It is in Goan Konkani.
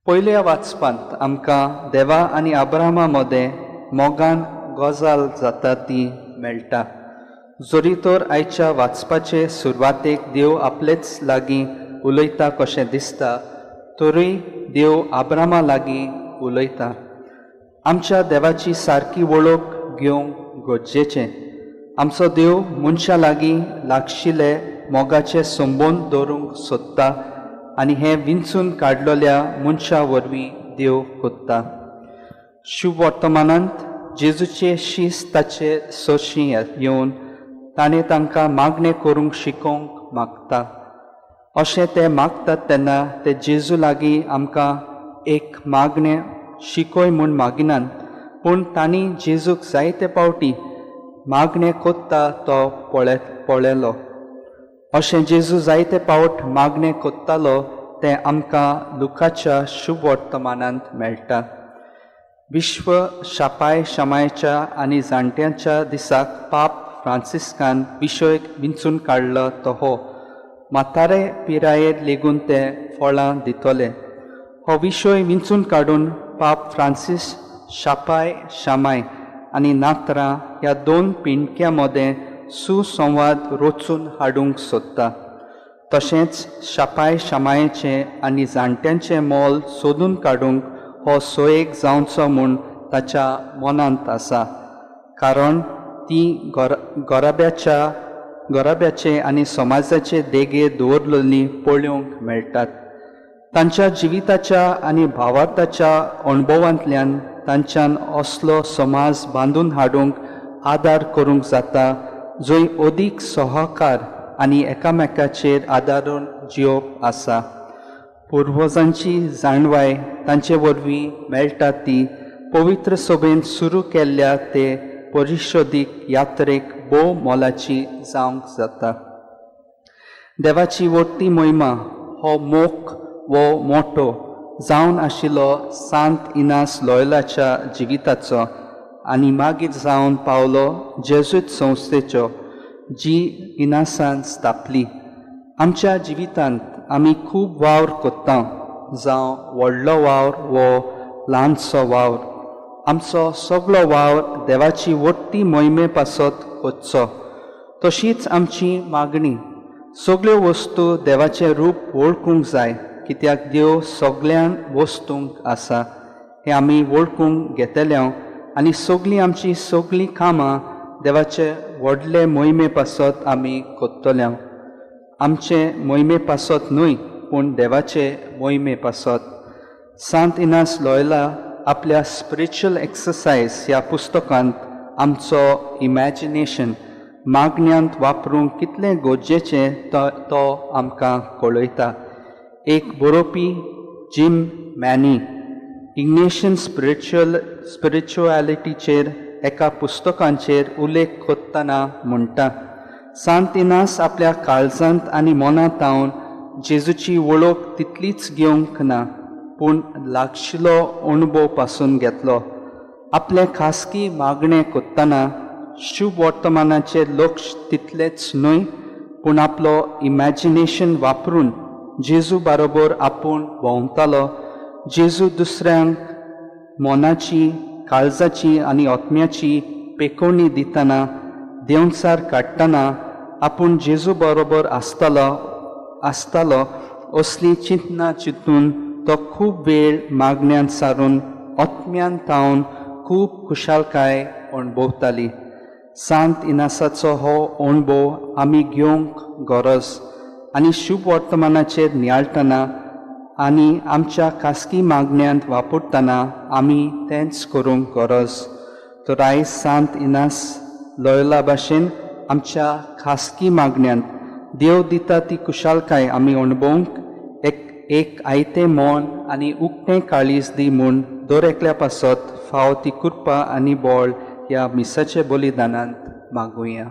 पयल्या वाचपांत आमकां देवा आनी अब्राहमा मदें मोगान गजाल जाता ती मेळटा. जरी तर आयच्या वाचपाचे सुरवातेक देव आपलेच लागीं उलयता कशें दिसता, तरूय देव अब्राहमा लागीं उलयता. आमच्या देवाची सारकी वळख घेवंक गरजेचें. आमचो देव मनशां लागीं लागशिल्ले मोगाचे संबंद दवरूंक सोदता आनी हें विंचून काडलेल्या मनशा वरवीं देव कोत्ता. शुभ वर्तमानांत जेजूचे शीस ताचे सरशीं येवन ताणें तांकां मागणें करूंक शिकोवंक मागता. अशें ते मागतात तेन्ना ते जेजू लागीं आमकां एक मागणें शिकय म्हूण मागिनात, पूण तांणी जेजूक जायते पावटी मागणें कोत्ता तो पळयलो. अशें जेजू जायते पावट मागणें कोत्तालो तें आमकां लुकाच्या शुभ वर्तमानांत मेळटा. विश्व शापाय शमायच्या आनी जाणट्यांच्या दिसाक पाप फ्रांसिस्कान विशय विंचून काडलो तो हो म्हातारे पिरायेर लेगून ते फळां दितले. हो विशय विंचून काडून पाप फ्रांसीस शापाय शामाय आनी नातरां ह्या दोन पिंडक्यां मदें सुसंवाद रचून हाडूंक सोदता. तशेंच शापाय शामायेचें आनी जाणट्यांचें मोल सोदून काडूंक हो सोयेक जावचो म्हूण ताच्या मनांत आसा, कारण ती गोराब्याचे आनी समाजाचे देगे दवरलेली पळोवंक मेळटात. तांच्या जिविताच्या आनी भावार्थाच्या अणभवांतल्यान तांच्यान असलो समाज बांदून हाडूंक आदार करूंक जाता जंय अदीक सहकार आनी एकामेकाचेर आदारून जियोवप आसा. पुर्वजांची जाणवाय तांचे वरवीं मेळटा ती पवित्र सभेन सुरू केल्ल्या ते परिशोदीक यात्रेक भोव मोलाची जावंक जाता. देवाची वट्टी मोहिमा हो मोख वो मोटो जावन आशिल्लो सांत इनास लोयलाच्या जिविताचो आनी मागीर जावन पावलो जेजूत संस्थेचो जी इनासान स्थापली. आमच्या जिवितांत आमी खूब वावर कोत्ता, जावं व्हडलो वावर वो ल्हानसो वावर. आमचो सगलो वावर देवाची वट्टी मोहिमे पासत कोच्चो. तशीच आमची मागणी. सगल्यो वस्तू देवाचें रूप वळखूंक जाय, कित्याक देव सगळ्यां वस्तूंक आसा हें आमी वळखूंक घेतले आनी सगळीं आमची सगळीं कामां देवाचे व्हडले मोहिमे पासत आमी कोत्तले. आमचे मोहिमे पासत न्हय, पूण देवाचे मोहिमे पासत. सांत इनास लोयला आपल्या स्पिरिच्युअल एक्सरसायज ह्या पुस्तकांत आमचो इमॅजिनेशन मागण्यांत वापरूंक कितलें गरजेचें तो आमकां कळयता. एक बरोवपी जिम मॅनी इग्नेशन स्पिरिच्युअलिटीचेर एका पुस्तकांचेर उल्लेख करतना म्हणटा, सांत इनास आपल्या काळजांत आनी मनांत हांव जेजूची वळख तितलीच घेवंक ना, पूण लागशिलो अणभव पासून घेतलो. आपलें खासगी मागणें करतना शुभ वर्तमानाचेर लक्ष तितलेंच न्हय, पूण आपलो इमॅजिनेशन वापरून जेजू बरोबर आपूण भोंवतालो. जेजू दुसऱ्यांक मनाची, काळजाची आनी आत्म्याची पेकोवणी दितना, देंवचार काडटना आपूण जेजू बरोबर आसतालो असली चिंतना चिंतून तो खूब वेळ मागण्यांत सारून आत्म्यान तावन खूब खुशालकाय अणभवताली. सांत इनासाचो हो अणभव आमी घेवंक गरज आनी शुभ वर्तमानाचेर नियाळटना आनी आमच्या खासगी मागण्यांत वापरतना आमी तेंच करूंक गरज. तर आयज सांत इनास लोयला भाशेन आमच्या खासगी मागण्यांत देव दिता ती खुशालकाय आमी अणभवंक एक आयतें मन आनी उक्तें काळीज दी म्हूण दर एकल्या पासत फावो ती कृपा आनी बळ ह्या मिसाचे बलिदानांत मागुया.